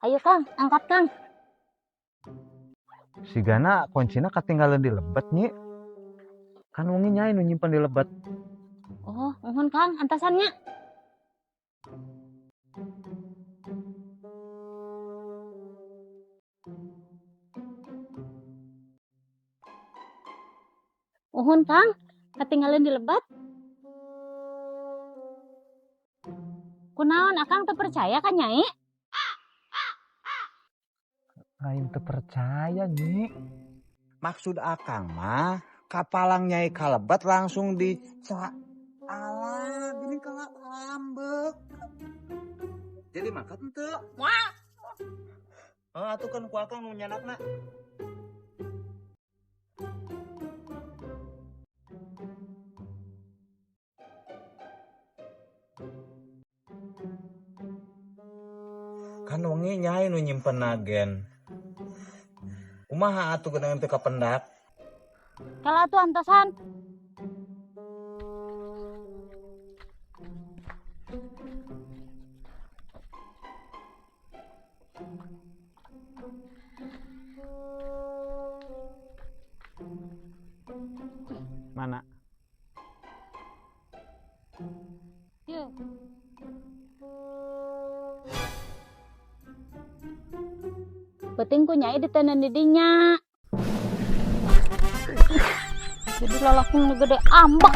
Ayo, Kang, angkat, Kang. Sigana kuncina ketinggalan di lebet, Nyi. Kan wengi Nyai nu nyimpen di lebet. Oh, muhun, Kang, antosan nya. Muhun, Kang, ketinggalan di lebet. Kunaon Akang teu percaya ka Nyai? Lain teu percaya, Nyi. Maksud Akang mah kapalang Nyai kalebet langsung dica. Alah, gini kalau ambek. Jadi maka henteu. Wah. Oh, atuh kan ku Akang nu nyanakna. Kan wengi Nyai nu nyimpen agen. Kumaha atuh geuning teu kapendak? Kala atuh antosan. Mana? Yuk. Penting ku Nyai ditenan di dinya. Jadi lalaki nu gede ambek.